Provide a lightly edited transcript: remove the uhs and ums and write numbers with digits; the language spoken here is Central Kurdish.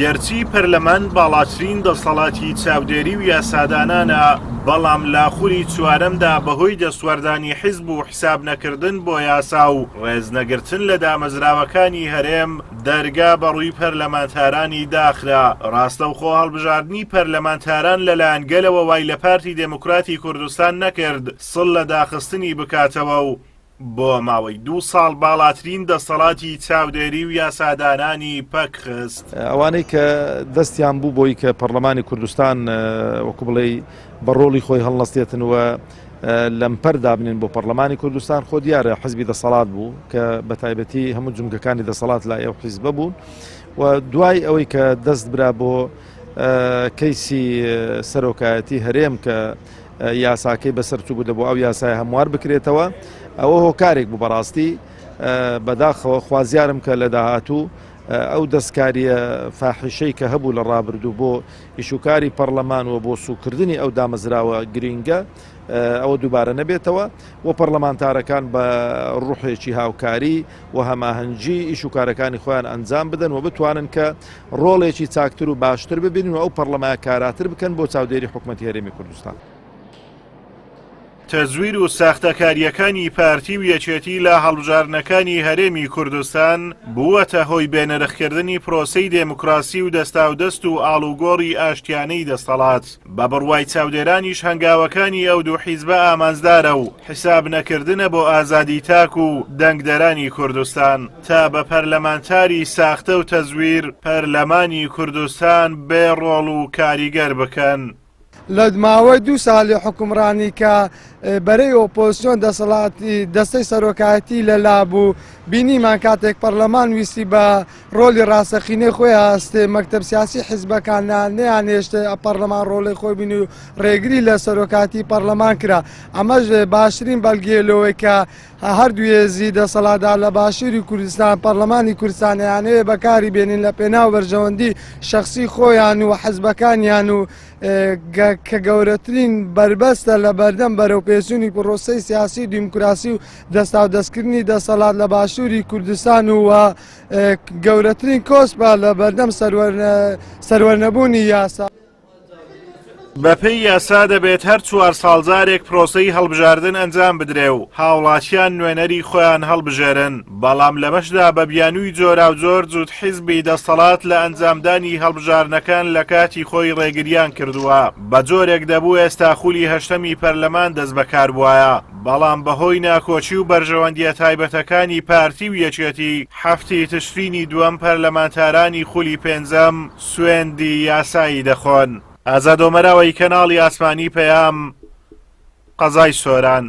گەرچی پەرلەمان باڵاترین دەسەڵاتی چاودێری و یاسادانانە، بەڵام لە خولی چوارەمدا بەهۆی دەستوەردانی حیزب و حیساب نەکردن بۆ یاسا و ڕێزنەگرتن لە دامەزراوەکانی هەرێم، دەرگا بەڕووی پەرلەمانتارانی داخرا. ڕاستەوخۆ هەڵبژاردنی پەرلەمانتاران لەلایەن گەلەوە وای لە پارتی دێموکراتی کوردستان نەکرد سڵ لە داخستنی بکاتەوە و بۆ ماوەی دوو ساڵ باڵاترین دەسەڵاتی چاودێری و یاسادانانی پەک خست. ئەوانەی کە دەستیان بوو بۆی کە پەرلەمانی کوردستان وەکو بڵێی بە ڕۆڵی خۆی هەڵنەستێتن و لەمپەر دابنێن بۆ پەرلەمانی کوردستان، خۆ دیارە حزبی دەسەڵات بوو کە بە تایبەتی هەموو جومگەکانی دەسەڵات لای ئەو حیزبە بوون و دوای ئەوەی کە دەست برا بۆ کەیسی سەرۆکایەتی هەرێم کە یاساکەی بەسەر چوو دەبوو ئەو یاسای هەموار بکرێتەوە ئەوە هۆکارێک بوو بەڕاستی بەداخەوە خوازیارم کە لە داهاتوو ئەو دەستکاریە فاحیشەی کە هەبوو لە ڕابردوو بۆ ئیشوکاری پەرلەمان و بۆ سوکردنی ئەو دامەزراوە گرینگە ئەوە دووبارە نەبێتەوە و پەرلەمانتارەکان بە ڕوحێکی هاوکاری و هەماهەنگی ئیش و کارەکانی خۆیان ئەنجام بدەن و بتوانن کە ڕۆڵێکی چاکتر و باشتر ببینن و ئەو پەرلەمایە کاراتر بکەن بۆ چاودێری حکومەتی هەرێمی کوردستان. تەزویر و ساختەکارییەکانی پارتی و یەکێتی لە هەڵبژاردنەکانی هەرێمی کوردستان بووەتە هۆی بێنرخکردنی پرۆسەی دێموکراسی و دەستاودەست و ئاڵوگۆڕی ئاشتیانەی دەستەڵات. بە بڕوای چاودێرانیش هەنگاوەکانی ئەو دوو حیزبە ئامانجدارە و حیساب نەکردنە بۆ ئازادی تاک و دەنگدەرانی کوردستان تا بە پەرلەمانتاری ساختە و تەزویر پەرلەمانی کوردستان بێ ڕۆڵ و کاریگەر بکەن. لە ماوەی دوو ساڵی حوکمڕانی کە بەرەی ئۆپۆزسیۆن دەسەڵاتی دەستەی سەرۆکایەتی لەلا بوو، بینیمان کاتێک پەرلەمان ویستی بە ڕۆلی ڕاستەقینەی خۆی هەستێ، مەکتەب سیاسی حیزبەکان نەیانهێشت پەرلەمان ڕۆڵی خۆی بینی و ڕێگری لە سەرۆکایەتی پەرلەمان کرا. ئەمەش باشترین بەڵگەیە لەوەی کە هەردوو هێزی دەسەڵاتدار لە باشووری کوردستان، پەرلەمانی کوردستان ئەیانەوێت بەکاری بێنن لە پێناو بەرژەوەندی شەخسی خۆیان و حزبەکانیان و کە گەورەترین بەربەستە لە بەردەم بەرەوپێشچوونی پرۆسەی سیاسی و دیموکراسی و دەستاودەستکردنی دەسەڵات لە باشووری کوردستان و گەورەترین کۆسپە لە بەردەم سەروەرنەبوونی یاسا. بەپێی یاسا دەبێت هەر چوار ساڵ جارێک پرۆسەی هەڵبژاردن ئەنجام بدرێ و هاوڵاتیان نوێنەری خۆیان هەڵبژێرن، بەڵام لەمەشدا بە بیانووی جۆراوجۆر جووت حیزبی دەستەڵات لە ئەنجامدانی هەڵبژاردنەکان لە کاتی خۆی ڕێگریان کردووە، بە جۆرێک دەبوو ئێستا خولی هەشتەمی پەرلەمان دەستبەکاربوایە، بەڵام بەهۆی ناکۆکی و بەرژەوەندییە تایبەتەکانی پارتی و یەکێتی، حەفتی تشرینی دووەم پەرلەمانتارانی خولی پێنجەم سوێندی یاسایی دەخۆن. ئازاد ئۆمەراوەی کەناڵی ئاسمانی پەیام، قەزای سۆران.